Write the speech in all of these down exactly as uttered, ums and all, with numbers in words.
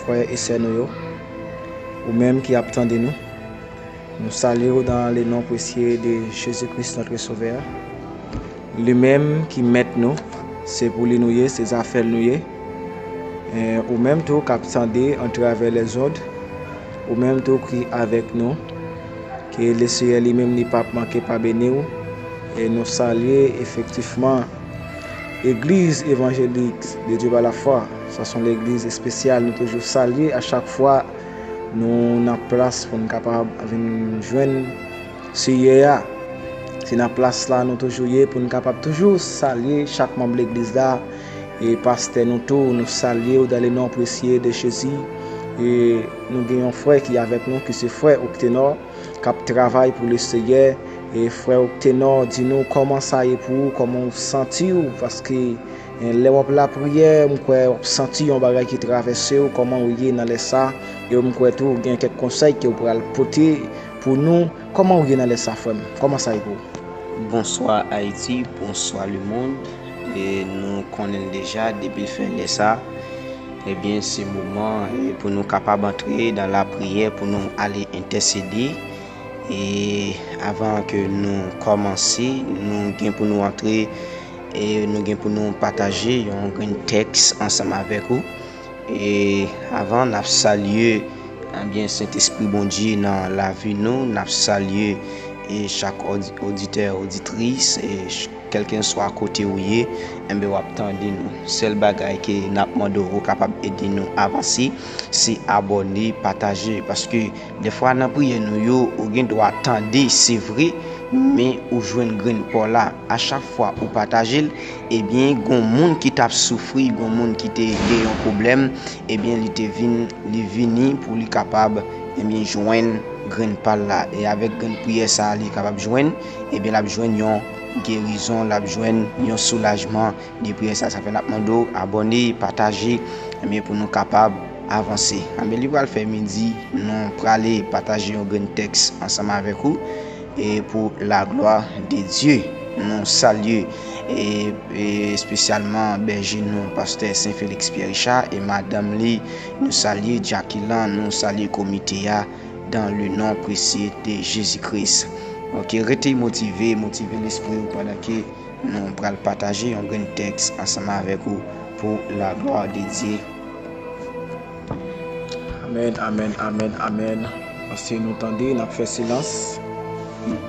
Frè e sè nou yo, ou menm ki ap tande nou, nou salye w dans le nom précieux de Jésus-Christ notre Sauveur. Li menm ki mèt nou, se pou li nou ye, se zafè l nou ye. E ou menm tou k ap tande antravè lèzond, ou menm tou ki avèk nou, ke Leseyè li menm li p ap manke pa beni w. E nou salye efektivman Egliz Evanjelik de Dieu par la Foi. Sa se yon legliz espesyal, nou toujou salye a chak fwa nou nan plas pou n kapab vin jwenn Seyè a. Se nan plas la nou toujou ye pou n kapab toujou salye chak manm legliz la. E pastè nou tou, nou salye w dans le nom précieux de Jésus. E nou gen yon frè ki avèk nou, ki se frè Octenor, k ap travay pou Leseyè. E frè Octenor, di nou kòman sa ye pou ou, kòman w santi w, paske, e, lè w ap lapriyè, m kwè w ap santi yon bagay ki travèse w, kòman w ye nan lè sa, e m kwè tou w gen kèk konsèy ke w pral pote pou nou, kòman w ye nan lè sa, frè m, kòman sa ye pou ou? Bonswa Ayiti, bonswa lemonn. E nou konnen l deja, depi l fè lè sa, ebyen, se moman, e, pou nou kapab antre dan lapriyè, pou nou ale entèsede. E avan ke nou kòmanse, nou gen pou nou antre, e nou gen pou nou pataje yon grenn tèks ansanm avèk ou. E avan, n ap salye, ebyen, Sentespri Bondye nan lavi nou. N ap salye, e chak odi-, oditè, oditris, e ch-, kèlkenswa kote ou ye, enben, w ap tande nou. Sèl bagay ke n ap mande w, ou kapab ede nou avanse, se abòne, pataje. Paske dèfwa nan priyè nou yo, ou gen dwa tande, se vre, men ou jwenn grenn pa w la. A chak fwa ou pataje l, ebyen, gon moun ki t ap soufri, gon moun ki te gen yon pwoblèm, ebyen, li te vin, li vini pou li kapab, ebyen, jwenn grenn pa l la. E avèk grenn priyè sa a, li kapab jwenn, ebyen, l ap jwenn yon gerizon, l ap jwenn yon soulajman de priyè sa. Sa fè n ap mande w abòne, pataje, ebyen, pou nou kapab avanse. Ebyen, li pral fè midi, nou prale pataje yon grenn tèks ansanm avèk ou, e pour la gloire de Dieu. Nou salye, e, e espesyalman bèje nou, pastè Saint Félix Pierre Richard, e madanm li, nou salye Jackie lan, nou salye komite a, dans le nom précieux de Jésus-Christ. Ok, rete motive, motive lespri w pandan ke nou pral pataje yon grenn tèks ansanm avèk ou pour la gloire de Dieu. Amèn, amèn, amèn, amèn. Paske nou tande, n ap fè silans.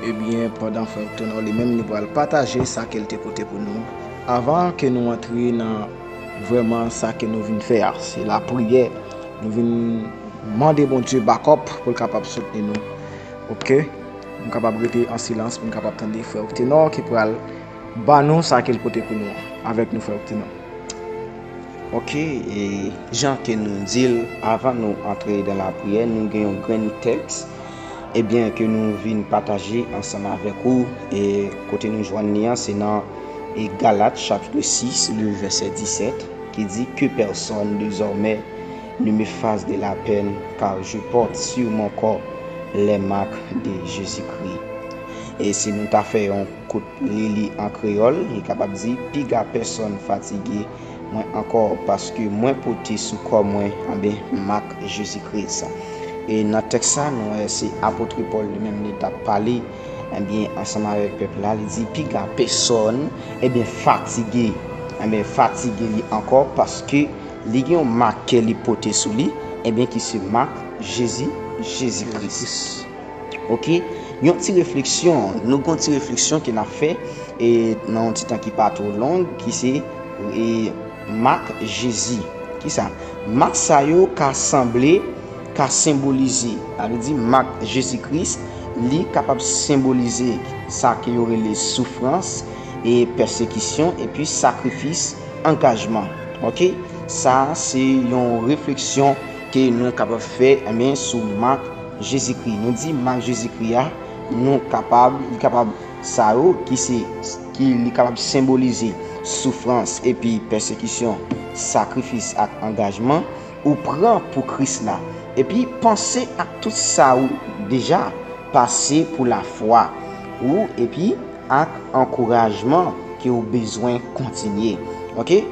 Ebyen, pandan frè Octenor li menm, li pral pataje sa ke l te pote pou nou. Avan ke nou antre nan vrèman sa ke nou vin fè a, se lapriyè. Nou vin mande Bondye bakòp pou l kapab soutni nou. Ok? Nou kapab rete an silans pou n kapab tande frè Octenor ki pral ba nou sa ke l pote pou nou an. Avèk nou, frè Octenor. Ok, e jan ke nou di l, avan nou antre dan lapriyè, nou gen yon grenn tèks, ebyen, ke nou vin pataje ansanm avèk ou, e kote nou jwenn li an, se nan, e Galat, chapitre six, le verset dix-sept, ki di, Que personne désormais ne me fasse de la peine, car je porte sur mon corps les marques de Jésus-Christ. E si nou ta fè yon kout li li an kreyòl, li kapab di, piga pèsòn fatige mwen ankò, paske mwen pote sou kò mwen, anben, mak Jezi Kris. E nan tèks sa, nou wè se apot Pòl li menm li t ap pale, ebyen, ansanm avèk pèp la, li di, piga pèsòn, ebyen, fatige, ebyen, fatige li ankò, paske li gen yon mak ke li pote sou li, ebyen, ki se mak Jezi, Jezi Kris. Ok, yon ti refleksyon, nou gon ti refleksyon ke n ap fè, e nan yon ti tan ki pa twò long, ki se, e, mak Jezi. Kisa? Mak sa yo ka sanble, ka senbolize. Sa vle di, mak Jezi Kris, li kapab senbolize sa ke yo rele soufrans, e pèsekisyon, epi sakrifis, angajman. Ok? Sa se yon refleksyon ke nou kapab fè, ebyen, sou mak Jezikri. Nou di mak Jezikri a, nou kapab, li kapab, sa yo ki se, ki li kapab senbolize soufrans epi pèsekisyon, sakrifis ak angajman ou pran pou Kris la. Epi panse ak tout sa ou deja pase pou lafwa ou epi ak ankourajman ke ou bezwen kontinye. Ok?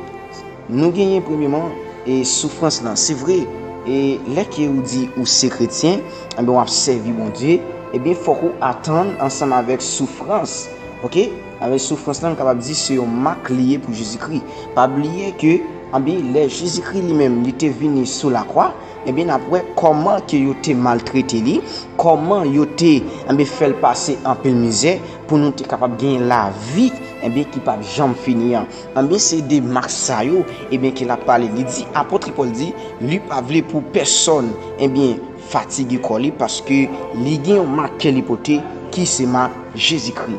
Nou genyen premyeman, e soufrans lan. Se vre, E lè ke ou di ou se kretyen, ebyen w ap sèvi Bondye, ebyen fòk ou atann ansanm avèk soufrans. Oke? Avèk soufrans lan, nou kapab di se yon mak li ye pou Jezikri. Pa bliye ke, ebyen, lè Jezikri li menm, li te vini sou lakwa, ebyen, n ap wè kòman ke yo te maltrete li, kòman yo te, ebyen, fè l pase anpil mizè pou nou te kapab gen lavi, ebyen, ki p ap janm fini an. Ebyen, se de mak sa yo, ebyen, ke l ap pale. Li di, apot Pòl di, li pa vle pou pèsonn, ebyen, fatige kò li, paske li gen yon mak ke li pote, ki se mak Jezikri.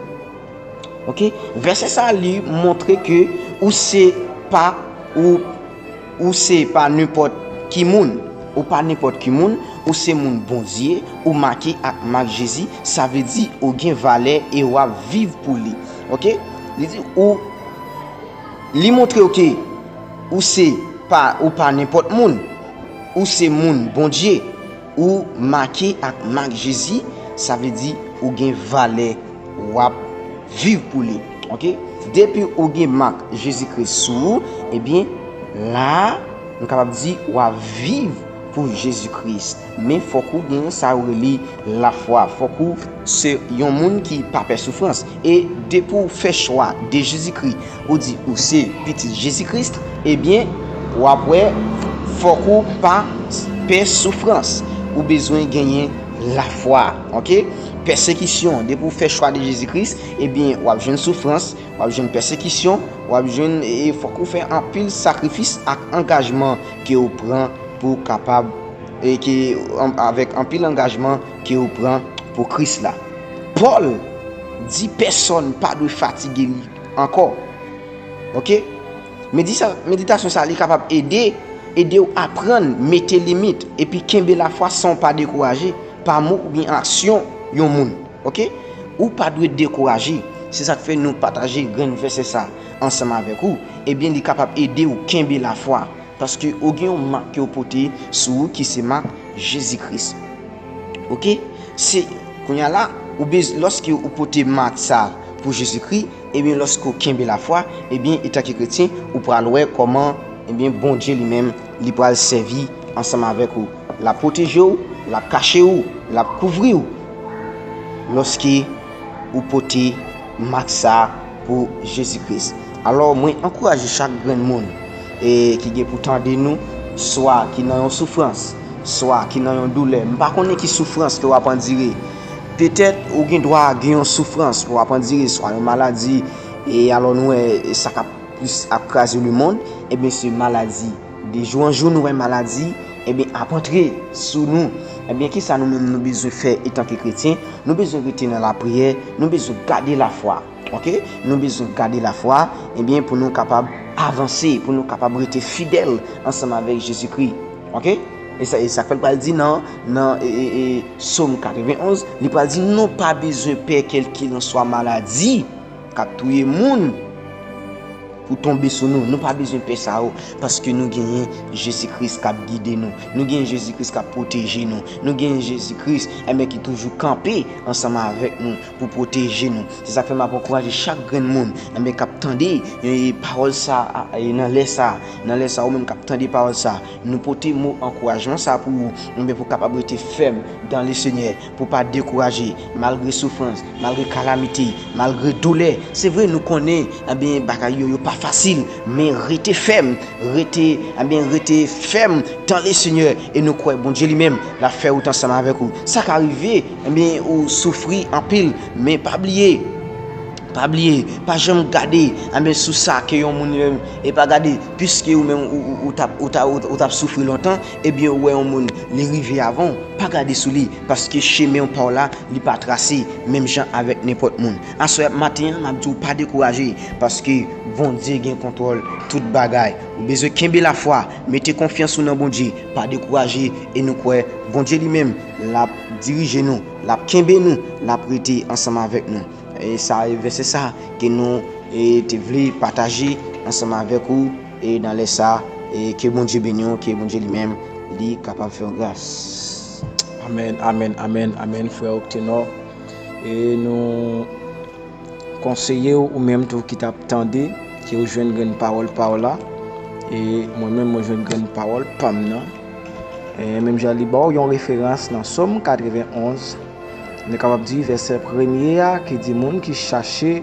Oke? Vèsè sa a, li montre ke ou se pa, ou, ou se pa nenpòt ki moun. Ou pa nenpòt ki moun, ou se moun Bondye, ou make ak mak Jezi, sa vle di ou gen valè e w ap viv pou li. Oke? Li di ou, li montre w ke ou se pa, ou pa nenpòt moun, ou se moun Bondye, ou make ak mak Jezi, sa vle di ou gen valè, w ap viv pou li. Oke? Depi ou gen mak Jezikri sou ou, ebyen, la a, nou kapab di w ap viv pou Jezikri. Men fòk ou gen sa yo rele lafwa. Fòk ou se yon moun ki pa pè soufrans. E depi w fè chwa de Jezikri, ou di ou se pitit Jezikri, ebyen, w ap wè, fòk ou pa pè soufrans. Ou bezwen genyen lafwa, oke? Pèsekisyon, depi w fè chwa de Jezikri, ebyen, w ap jwenn soufrans, w ap jwenn pèsekisyon, w ap jwenn, e, fòk ou fè anpil sakrifis ak angajman ke w pran pou w kapab, e ke, an, avèk anpil angajman ke w pran pou Kris la. Pòl di pèsonn pa dwe fatige li ankò. Oke? Medisa-, meditasyon sa, li kapab ede, ede w aprann mete limit epi kenbe lafwa san w pa dekouraje pa mo oubyen aksyon yon moun. Oke? Ou pa dwe dekouraje. Se sa k fè nou pataje grenn vèsè sa ansanm avèk ou. Ebyen, li kapab ede w kenbe lafwa. Paske ou gen yon mak ke w pote sou ou ki se mak Jezikri. Oke? Se, kounye a la, ou bez-, lòske ou pote mak sa pou Jezikri, ebyen, lòske ou kenbe lafwa, ebyen, etanke kretyen, ou pral wè kòman, ebyen, Bondye li menm, li pral sèvi ansanm avèk ou. L ap pwoteje w, l ap kache w, l ap kouvri w. Lòske ou pote mak sa a pou Jezikri. Alò, mwen ankouraje chak grenn moun, e, ki gen pou tande nou, swa ki nan yon soufrans, swa ki nan yon doulè. M pa konnen ki soufrans ke w ap andire. Petèt, ou gen dwa gen yon soufrans w ap andire, swa yon maladi, e alò nou wè sa k ap plis ap kraze lemonn, ebyen, se maladi. De jou an jou, nou wè maladi, ebyen, ap antre sou nou. Ebyen, kisa nou menm nou bezwen fè etanke kretyen? Nou bezwen rete nan lapriyè, nou bezwen gade lafwa. Oke? Nou bezwen gade lafwa, ebyen, pou nou kapab avanse, pou nou kapab rete fidèl ansanm avèk Jezikri. Oke? E sa, e sa k fè l pral di nan, nan, e, e, e, Sòm katrevenn onz, li pral di, nou pa bezwen pè kèlkilanswa maladi k ap touye moun pou tonbe sou nou. Nou pa bezwen pè sa yo, paske nou genyen Jezikri k ap gide nou. Nou genyen Jezikri k ap pwoteje nou. Nou genyen Jezikri, enben, ki toujou kanpe ansanm avèk nou pou pwoteje nou. Se sa k fè m ap ankouraje chak grenn moun, enben, k ap tande, e, pawòl sa a, e, nan lè sa a, nan lè sa a, ou menm k ap tande pawòl sa a, nou pote mo ankourajman sa a pou ou, enben, pou w kapab rete fèm dans le Seigneur, pou w pa dekouraje, malgre soufrans, malgre kalamite, malgre doulè. Se vre, nou konnen, enben, bagay yo, yo pa fasil, men rete fèm, rete, enben, rete fèm dans le Seigneur, e nou kwè Bondye li menm, l ap fè wout ansanm avèk ou. Sa ka rive, enben, ou soufri anpil, men pa bliye, pa bliye, pa janm gade, enben, sou sa ke yon moun li menm, e pa gade, piske ou menm, ou, ou, ou t ap, ou t ap, ou t ap soufri lontan, ebyen, ou wè yon moun, li rive avan w, pa gade sou li, paske chemen w pa w la, li pa trase menm jan avèk nenpòt moun. Aswè maten an, m ap di w pa dekouraje, paske Bondye gen kontwòl tout bagay. Ou bezwen kenbe lafwa, mete konfyans ou nan Bondye, pa dekouraje, e nou kwè Bondye li menm, l ap dirije nou, l ap kenbe nou, l ap rete ansanm avèk nou. E sa, e vèsè sa ke nou, e, te vle pataje ansanm avèk ou, e nan lè sa, e ke Bondye beni w, ke Bondye li menm, li kapab fè w gras. Amèn, amèn, amèn, amèn, frè Octenor. E nou konseye w, ou menm tou ki t ap tande, ke w jwenn grenn pawòl pa w la. E mwen menm, mwen jwenn grenn pawòl pa m nan. E menm jan li ba w yon referans nan Sòm katrevenn onz, nou kapab di vèsè premye a ki di moun ki chache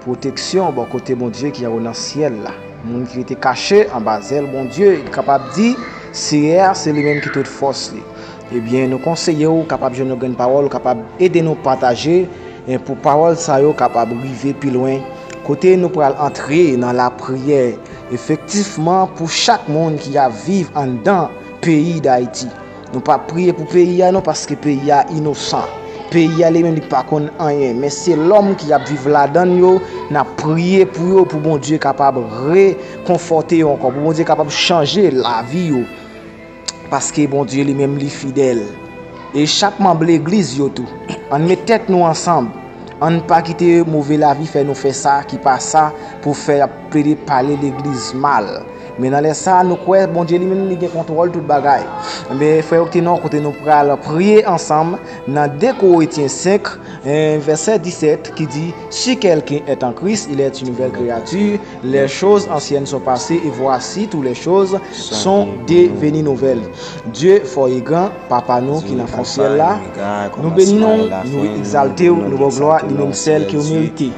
pwoteksyon bò kote Bondye ki anwo nan syèl la. Moun ki rete kache anba zèl Bondye, li kapab di, Seyè a, se li menm ki tout fòs li. Ebyen, nou konseye w kapab jwenn yon grenn pawòl, kapab ede nou pataje, e pou pawòl sa yo kapab rive pi lwen. Kote nou pral antre nan lapriyè, efektivman, pou chak moun ki ap viv anndan peyi Dayiti. Nou p ap priye pou peyi a non, paske peyi a inosan. Peyi a li menm li pa konn anyen, men se lòm ki ap viv ladan l yo, n ap priye pou yo, pou Bondye kapab rekonfòte yo ankò, pou Bondye kapab chanje lavi yo. Paske Bondye li menm li fidèl. E chak manm legliz yo tou, ann met tèt nou ansanm. Ann pa kite move lavi fè nou fè sa ki pa sa, pou fè ap plede pale legliz mal. Men nan lè sa a, nou kwè Bondye li menm li gen kontwòl tout bagay. Men frè yo ki te nan kote nou pral priye ansanm nan de Korentyen senk, eh, vèsè disèt ki di, Si quelqu'un est en Christ, il est une nouvelle créature. Les choses anciennes sont passées et voici, toutes les choses sont devenues nouvelles. Dye fò e gran, Papa nou ki nan fon syèl la, nou beni nou, nou egzalte w, nou ba w glwa, li menm sèl ke w merite.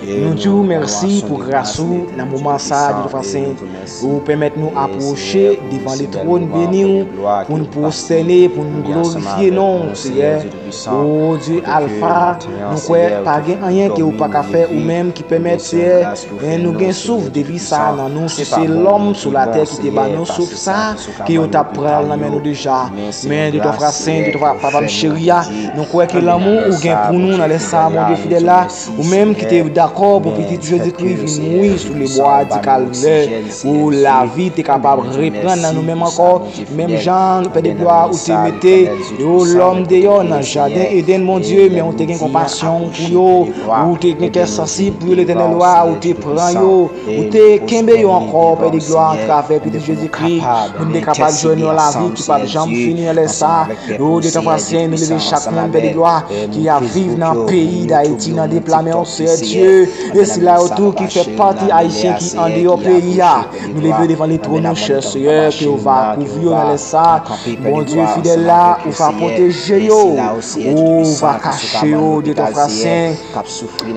Nou di w mèsi pou gras ou nan moman sa a, Dye Twa Sen, ou pèmèt nou apwoche devan letwòn beni w pou n pwostène, pou n glorifye non w, Seyè. O Dye Alfa, nou kwè pa gen anyen ke ou pa ka fè, ou menm ki pèmèt, Seyè, men nou gen souf depi sa a nan nou. Si se lòm sou latè ki te ba nou souf sa a, ke yo t ap pran l nan men nou deja. Men Dye Twa Sen, Dye Twa Papa m cheri a, nou kwè ke lanmou ou gen pou nou nan lè sa a, Bondye fidèl la, ou menm ki te dakò pou Pitit Jezikri vin mouri sou lebwa di Kalvè, pou lavi te kapab reprann nan nou menm ankò, menm jan, Pè de glwa, ou te mete yo lòm deyò nan jaden Edenn, Bondye, men ou te gen konpasyon pou yo, ou te gen kè sansib pou yo, Letènèl wa, ou te pran yo, ou te kenbe yo ankò, Pè de glwa, atravè Pitit Jezikri, pou n te kapab jwenn yon lavi ki p ap janm fini nan lè sa a. O Dye Twa Sen, nou leve chak moun, Pè de glwa, ki ap viv nan peyi Dayiti, nan deplame w, Seyè Dye, e sila yo tou ki fè pati Ayisyen ki andeyò peyi a. Nou leve devan letwòn ou, chè Seyè, ke w va kouvri yo nan lè sa. Bondye fidèl la, ou va pwoteje yo, ou va kache yo, Dye Twa Sen.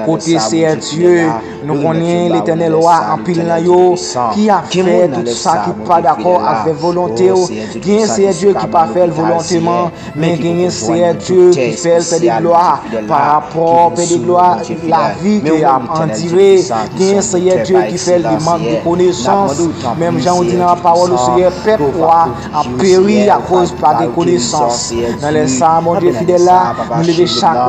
Kote, Seyè Dye, nou konnen, Letènèl wa, anpil nan yo ki ap fè tout sa ki pa dakò avèk volonte w. Gen, Seyè Dye, ki pa fè l volonteman, men genyen, Seyè Dye, ki fè l, Pè de glwa, pa rapò, Pè de glwa, lavi ke y ap andire. Gen, Seyè Dye, ki fè l de mank de konesans. Menm jan ou di nan pawòl ou, Seyè, pèp ou a ap peri akoz pa gen konesans. Nan lè sa a, Bondye fidèl la, nou leve chak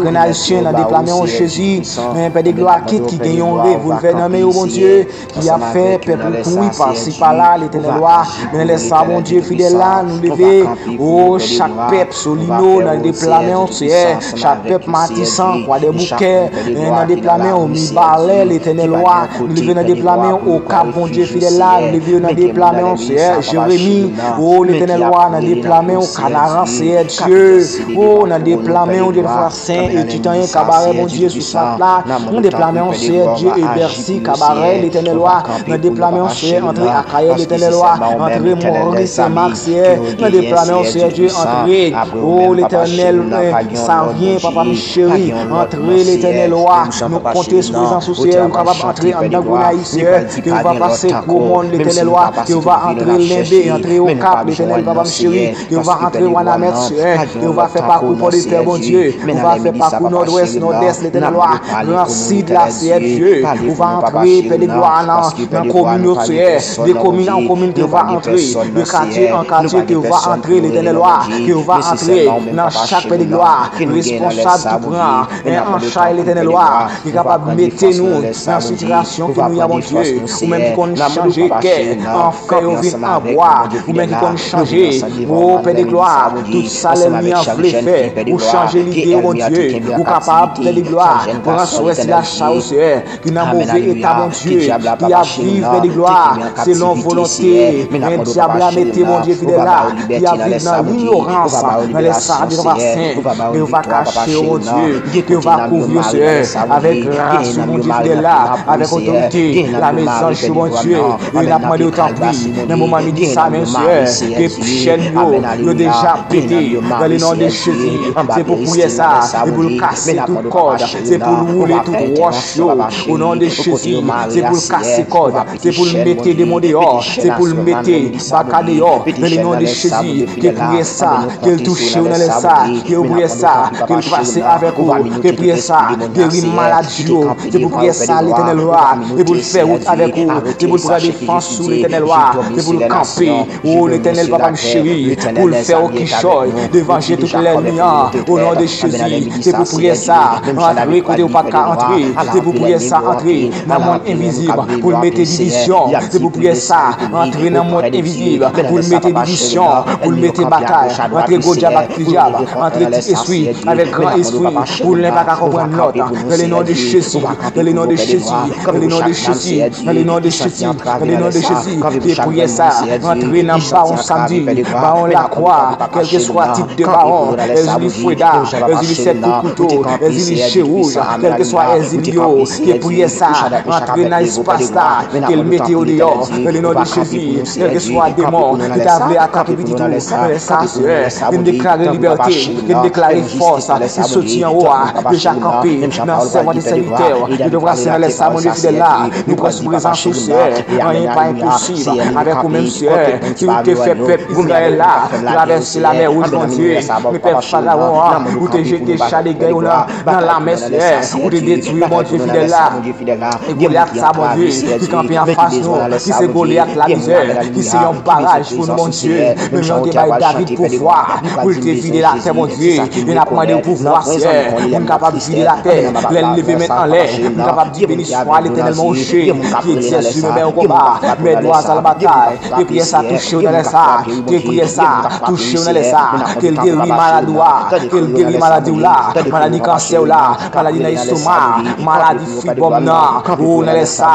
grenn Ayisyen nan deplame w, Jezi. Men, Pè de glwa, kit ki gen yon revolvè nan men yo, Bondye, ki ap fè pèp ou kouri pasi pala, Letènèl wa. Men nan lè sa a, Bondye fidèl la, nou leve, o, chak pèp Solino nan deplame w, Seyè, chak pèp Matisan, Kwadèboukè, nan deplame w, Mibalè, Letènèl wa, nou leve nan deplame w, Okap, Bondye fidèl la, nou leve yo nan deplame w, Seyè, Jeremi, o, Letènèl wa, nan deplame w, Kanaran, Seyè Dye, o, nan deplame w, Dye de fwa sen, e Titanyen, Kabarè, Bondye, sou plat la, nan deplame w, Seyè Dye, e Bèsi, Kabarè, Letènèl wa, nan deplame w, Seyè, antre Akayè, Letènèl wa, antre Moris, Senmak, Seyè, nan deplame w, Seyè Dye, antre, o, Letènèl, Savyen, papa m cheri, antre, Letènèl wa, nou konte sou prezans ou, Seyè, ou kapab antre anndan Gonayiv, Seyè, ke ou va pase Gwo Mòn, Letènèl wa, ke ou va antre Lenbe, antre Okap, Letènèl, papa m cheri, ke ou va antre Wanament, Seyè, ke ou va fè pakou Pòdepè, Bondye, ou va fè pakou Nòdwès, Nòdès, Letènèl wa, Gran Sid la, Seyè Dye, ou va antre, Pè de glwa, nan, nan komin yo, Seyè, de komin an komin ke ou va antre, de katye an katye ke ou va antre, Letènèl wa, ke ou va antre nan chak, Pè de glwa, responsab ki pran, en, an chay, Letènèl wa, ki kapab mete nou nan sitiyasyon ke nou ye a, Bondye, ou menm ki konn chanje kè an fè yo vin an bwa, ou menm ki konn chanje, o Pè de glwa, tout sa lènmi an vle fè, ou chanje lide yo, Bondye, ou kapab, Pè de glwa, pran swè sila sa yo, Seyè, ki nan move eta, Bondye, ki ap viv, Pè de glwa, selon volonte, men dyab la mete, Bondye fidèl la, ki ap viv nan linyorans, nan lè sa a, Dye Papa sen, ke yo va kache yo, Bondye, ke yo va kouvri yo, Seyè, avèk gras ou, Bondye fidèl la, avèk otorite, lame zanj yo, Bondye, e n ap mande w, tanpri, nan moman midi sa menm, Seyè, ke chèn yo, yo deja pete, dans le nom de Jésus, se pou priyè sa, e pou l kase tout kòd, se pou l woule tout wòch yo, o non de Jezi, se pou l kase kòd, se pou l mete demon deyò, se pou l mete baka deyò, dans le nom de Jésus, ke priyè sa, ke l touche w nan lè sa, ke priyè sa, ke l pase avèk ou, ke priyè sa, geri maladi yo, se pou priyè sa, Letènèl wa, se pou l fè wout avèk ou, se pou l pran defans ou, Letènèl wa, se pou l kanpe, o Letènèl papa m cheri, pou l fè w kichòy devan je tout lènmi an, o non de Jezi, se pou priyè sa, antre kote w pa t ka antre, se pou priyè sa, antre nan mond envizib, pou l mete divizyon, se pou priyè sa, antre nan mond envizib, pou l mete divizyon, pou l mete batay, antre gwo dyab ak ti dyab, antre ti espri avèk gran espri, pou len pa ka konprann lòt, dans le nom de Jezi, dans le nom de Jezi, dans le nom de Jezi, dans le nom de Jezi, dans le nom de Jezi, ke priyè sa, antre nan bawon samdi, bawon lakwa, kèlkeswa tit de bawon, Èzili Freda, Èzili Sèt Kout Kouto, Èzili Je Wouj, kèlkeswa Èzili yo, ke priyè sa, antre nan espas la, ke l mete yo deyò, dans le nom de Jezi, kèlkeswa demon, ki ta vle atake pitit ou, nan lè sa, Seyè, ke n deklare libète, ke n deklare fòs, ki soti anwo a, deja kanpe, nan sèvant e sèvitè, yo te brase nan lè sa, Bondye fidèl la, nou pran sou prezans ou, Seyè, anyen pa enposib, avèk ou menm, Seyè, ke ou te fè pèp Izrayèl la, travèse lamè wouj, Bondye, men pèp Farawon an, ou te jete cha de gè yo nan, nan lamè, Seyè, ou te detwi yo, Bondye fidèl la. E Golyat sa, Bondye, ki kanpe anfas nou, ki se Golyat lamizè, ki se yon baraj pou nou, Bondye, menm jan ou te bay David pouvwa, pou l te vide latè, Bondye, e n ap mande w pouvwa, Seyè, pou n kapab vide latè, lè n leve men anlè, pou n kapab di, beni swa Letènèl, mon rocher, qui exerce une main au combat, mes doigts à la bataille, ke priyè sa touche w nan lè sa, ke priyè sa touche w nan lè sa, ke l geri maladi w la, ke l geri maladi w la, maladi kansè w la, maladi nan estoma, maladi fibwòm nan, o nan lè sa,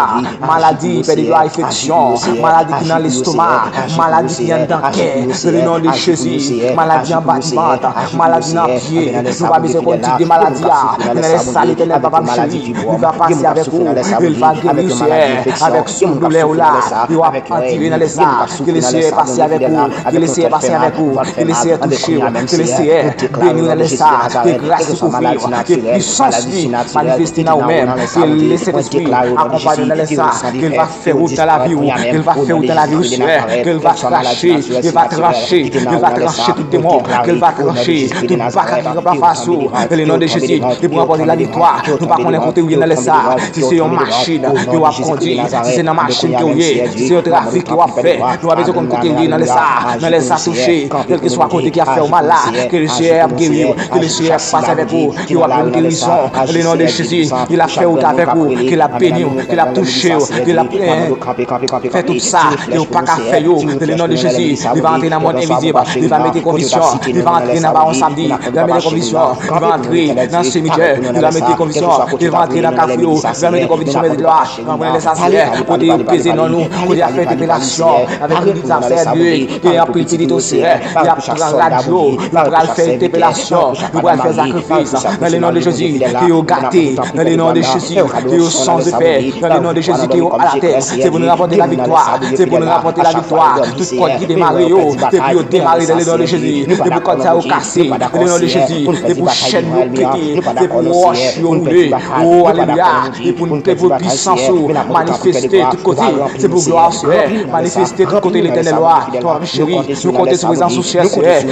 maladi pèdi dwa enfeksyon, maladi ki nan lestoma, maladi ki anndan kè, dans le nom de Jezi, maladi anba ti vant, maladi nan pye, nou pa bezwen konn tip de maladi a, men nan lè sa, Letènèl papa m cheri, li va pase avèk ou, e l va geri w, Seyè, avèk souf doulè w la, yo ap andire nan lè sa, ke le Seyè pase avèk ou, ke le Seyè pase avèk ou, ke le Seyè touche w, ke le Seyè beni w nan lè sa, ke gras li kouvri w, ke pwisans li manifeste nan ou menm, ke Lesentespri akonpanye w nan lè sa, ke l va fè wout nan lavi w, ke l va fè wout nan lavi w, Seyè, ke l va trache, ke l va tranche, ke l va tranche tout demon, ke l va tranche tout baka ki kanpe anfas ou, dans le nom de Jezi, ke pou ranpòte laviktwa, nou pa konnen kote w ye nan lè sa, si se yon machin ke w ap kondui, si se nan machin ke w ye, si se yon trafik ke w ap fè, nou pa bezwen konn kote w ye nan lè sa, nan lè sa touche, kèlkeswa kote ki ap fè w mal la, ke le Seyè ap geri w, ke le Seyè ap pase avèk ou, ke w ap jwenn gerizon, dans le nom de Jezi, ke l ap fè wout avèk ou, ke l ap beni w, ke l ap touche w, ke l ap, eh, fè tout sa ke w pa ka fè yo, dans le nom de Jezi, li va antre nan mond envizib, li va mete konvizyon, li va antre nan bawon samdi, li va mete konvizyon, li va antre nan simityè, li va mete konvizyon, li va antre nan kafou yo, li va mete konvizyon, mete lwa, nan mwen lè sa, Seyè, kote yo peze non nou, kote y ap fè entepelasyon, avèk pitit sa, Seyè Dye, gen anpil pitit ou, Seyè, y ap pran rad yo, yo pral fè entepelasyon, yo pral fè sakrifis, dans le nom de Jésus, ke yo gate, dans le nom de Jésus, ke yo san zefè, dans le nom de Jésus, ke yo alatè, se pou nou ranpòte laviktwa, se pou nou ranpòte laviktwa, tout kòd ki demare yo, se pou yo demare, dans le nom de Jésus, se pou kòd sa yo kase, dans le nom de Jésus, se pou chèn yo pete, se pou wòch yo woule, o alelouya, e pou nou, se pou pwisans ou manifeste tout kote, se pou glwa ou, Seyè, manifeste tout kote, Letènèl wa, papa cheri, nou konte sou prezans ou, Seyè,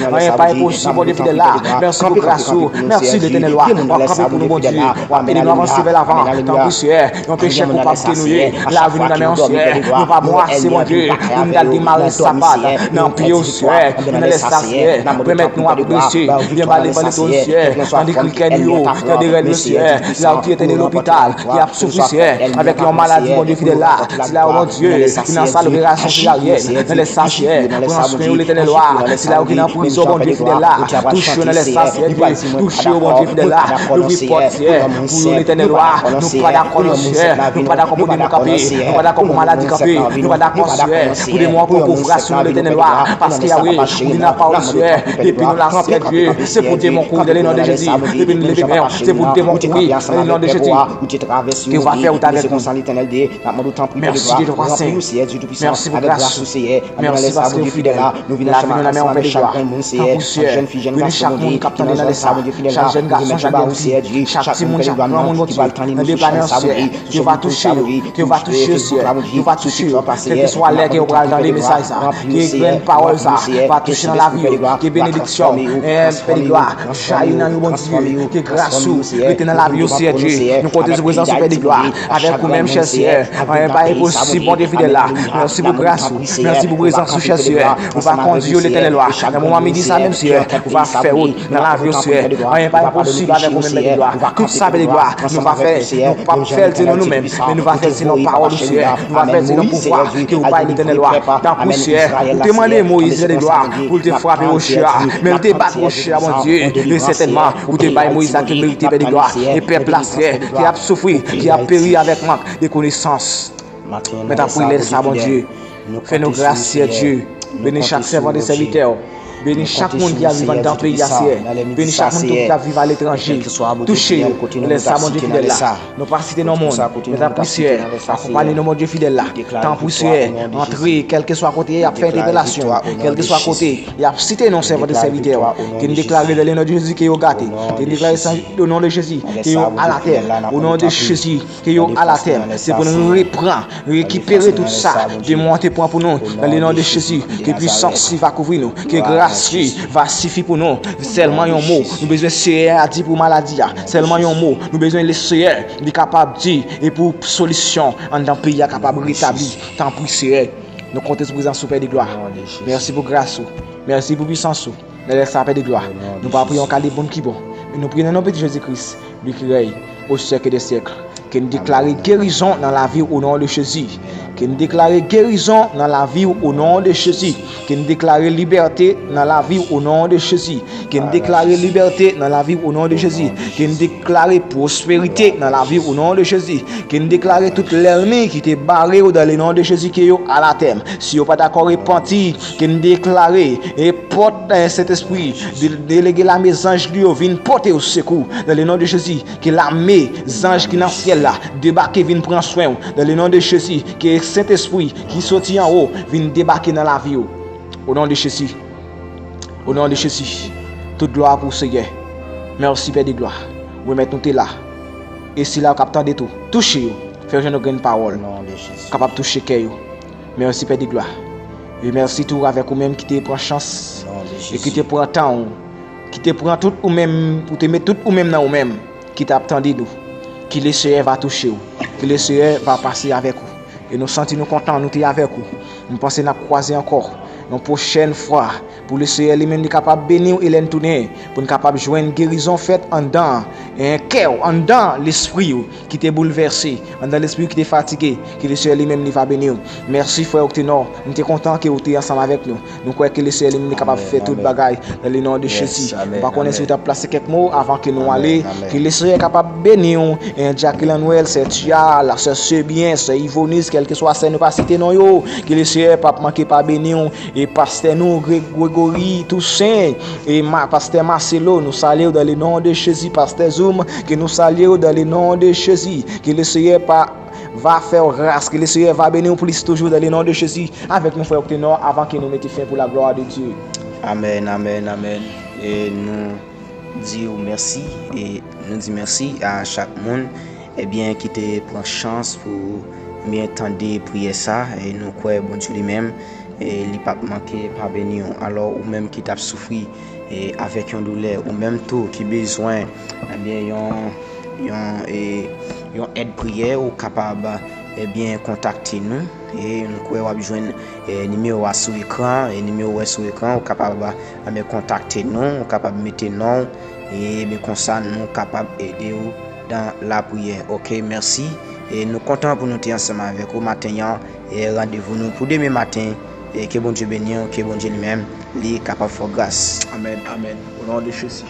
anyen pa enposib, Bondye fidèl la, mèsi pou gras ou, mèsi, Letènèl wa, w ap kanpe pou nou, Bondye, w ap ede nou avanse vè lavan, tanpri, Seyè, yon pechè koupab ke nou ye, lavi nou nan men w, Seyè, nou pa bon ase, Bondye, pou nou ta demare sapat nan pye w, Seyè, nan lè sa, Seyè, pèmèt nou adrese, byen bale ban leto, Seyè, tande kri kè nou yo, tande rèl nou, Seyè, la ou ki etène lopital, ki ap soufri, Seyè, avèk yon maladi, Bondye fidèl la, sila yo, Bondye, ki nan sal operasyon sezaryèn, nan lè sa, Seyè, pran swen yo, Letènèl wa, sila yo ki nan prizon, Bondye fidèl la, touche yo nan lè sa, Seyè, touche yo, Bondye fidèl la, louvri pòt, Seyè, pou yo, Letènèl wa, nou pa dakò non, Seyè, nou pa dakò pou demon kanpe, nou pa dakò pou maladi kanpe, nou pa dakò, Seyè, pou demon pran pouvwa sou nou, Letènèl wa, paske Yawe, ou di nan pawòl ou, Seyè, depi nou la, Seyè Dye, se pou demon kouri, dans le nom de Jésus, depi nou leve men, se pou demon kouri, dans le nom Pèp ou a, ou te travèse yo, e konsa Letènèl Dye, n ap mande w tanpri, Pè de glwa, ranpli yo, Seyè Dye Toupisan, avèk gras ou, Seyè. Ann nan lè sa, Bondye fidèl la, nou vin ansanm avèk chak grenn moun, Seyè, chak jèn fi, jèn gason, Bondye, ki nan zòn sa, Bondye fidèl la, nou remèt yo ba ou, Seyè Dye, chak moun, Pè de glwa, nou an, ki pral tann emisyon sa, Bondye, sou YouTube sa, Bondye, sou Facebook la, Bondye, sou TikTok la, Seyè, n ap mande w tanpri, Pè de glwa, ranpli yo, Seyè, ranpli yo, Seyè, ke Sentespri, Pè de glwa, va transfòme yo, transfòme yo, transfòme yo, transfòme yo, Seyè Dye, transfòme yo, Seyè, avèk peyizay, Bondye, a chak grenn moun, Seyè, a vin nan peyi sa, Bondye, amèn, alelouya, n ap mande w tanpri, Seyè, ou va kanpe, Pè de glwa, ansanm avèk nou, Seyè, ke chak moun, Bondye, ki antre nan peyi sa, Bondye, nou va kanpe, Pè de glwa, nou va pa vle peche yo, Seyè, nou va kanpe, Pè de glwa, ansanm avèk nou, Seyè, menm jan Letènèl Dye Toupisan, ou te voye pa Seyè Dye, amèn, ou livre pèp, amèn, Izrayèl la, Seyè, tande se konsa, Bondye, n ap tann, Seyè Dye, yon delivrans, Seyè, yon delivrans, Seyè, ann delivrans, Bondye, nou pa vle peche, Seyè, pèp la, Seyè, ki ap soufri, ki ap peri avèk mank de konesans. Mwen ta priye sa, Bondye. Fè nou gras, Seyè Dye. Beni chak sèvant e sèvitè w. Beni chak moun ki ap viv anndan peyi a, Seyè. Beni chak moun tou ki ap viv aletranje. Touche yo. Lè sa, Bondye fidèl la. Nou pa site non moun. Mwen ta priye, Seyè. Akonpanye nou, Bondye fidèl la. Tanpri, Seyè. Antre, kèlkeswa kote y ap fè entèpelasyon. Kèlkeswa kote y ap site non sèvant e sèvitè w. Ke n deklare dans le nom de Jésus ke yo gate. Ke n deklare sa, au nom de Jésus, ke yo alatè. Au nom de Jésus. Ke yo alatè, se pou nou repran, rekipere tout sa demon an te pran pou nou. Dans le nom de Jésus, ke pwisans li va kouvri nou, ke gras li va sifi pou nou. Sèlman yon mo, nou bezwen Seyè a di pou maladi a. Sèlman yon mo, nou bezwen le Seyè, li kapab di, e pou solisyon anndan peyi a kapab retabli. Tanpri, Seyè, nou konte sou prezans ou, Pè de glwa. Mèsi pou gras ou. Mèsi pou pwisans ou. Nan lè sa, Pè de glwa, nou pa priye yon kalib moun ki bon, men nou priye nan non Pitit Jezi Kris, li ki rèy au siècle des siècles. Ke n deklare gerizon nan lavi w, au nom de Jésus. Ke n deklare gerizon nan lavi w, au nom de Jésus. Ke n deklare libète nan lavi w, au nom de Jésus. Ke n deklare libète nan lavi w, au nom de Jésus. Ke n deklare pwosperite nan lavi w, au nom de Jésus. Ke n deklare tout lènmi ki te bare w, dans le nom de Jésus, ke yo alatè. Si yo pa dakò repanti, ke n deklare, e pòt, eh, Sentespri, de-, delege lame zanj li yo vin pote yo sekou, dans le nom de Jésus, ke lame zanj ki nan syèl la debake vin pran swen w, dans le nom de Jésus, ke Sentespri ki soti anwo vin debake nan lavi w. Au nom de Jésus. Au nom de Jésus. Tout glwa pou Seyè. Mèsi, Pè de glwa. Remèt nou te la. E sila k ap tande tou, touche yo. Fè yo jwenn yon grenn pawòl. Kapab touche kè yo. Mèsi, Pè de glwa. E mèsi tou avèk ou menm ki te pran chans e ki te pran tan ou, ki te pran tout ou menm, ou te met tout ou menm nan ou menm, ki t ap tande nou. Ke le Seyè va touche w. Ke le Seyè va pase avèk ou. E nou santi nou kontan, nou te avèk ou. Nou panse n ap kwaze ankò yon pwochèn fwa. Pou le Seyè li menm li kapab beni w e lè n tounen, pou n kapab jwenn gerizon fèt anndan, en, kè w, anndan lespri w ki te boulvèse, anndan lespri w ki te fatige, ke le Seyè li menm li va beni w. Mèsi, frè Octenor. Nou te kontan ke w te ansanm avèk nou. Nou kwè ke le Seyè li menm li kapab fè tout bagay dans le nom de Jésus. Nou pa konnen si w t ap plase kèk mo avan ke nou ale. Ke le Seyè kapab beni w. En, Jacqueline Noël, sè Tia, la sè Sebyen, sè Ivonis, kèlkeswa sè nou pa site non yo. Ke le Seyè p ap manke pa beni w. E pastè nou, Gre-, Gregory Toussaint, e ma-, pastè Marcelo, nou salye w dans le nom de Jésus. Pastè Zoom, ke nou salye w dans le nom de Jésus. Ke le Seyè pa, va fè w gras, ke le Seyè va beni w plis toujou dans le nom de Jésus. Avèk nou, frè Octenor, avan ke nou mete fen pou la gloire de Dieu. Amèn, amèn, amèn. E nou di w mèsi, e nou di mèsi a chak moun, ebyen, ki te pran chans pou byen tande priyè sa, e nou kwè Bondye li menm, e li p ap manke pa beni w. Alò, ou menm ki t ap soufri, e avèk yon doulè, ou menm tou ki bezwen, ebyen, yon, yon, e, yon èd priyè, ou kapab, ebyen, kontakte nou. E m kwè w ap jwenn, e, nimewo a sou ekran, e nimewo w wè sou ekran, ou kapab, ebyen, kontakte nou, ou kapab mete non w, e, ebyen, konsa nou kapab ede w dans la prière. Oke, mèsi. E nou kontan pou nou te ansanm avèk ou maten an. E randevou nou pou demen maten. E ke Bondye beni w, ke Bondye li menm, li kapab fè w gras. Amèn, amèn. Au nom de Jésus.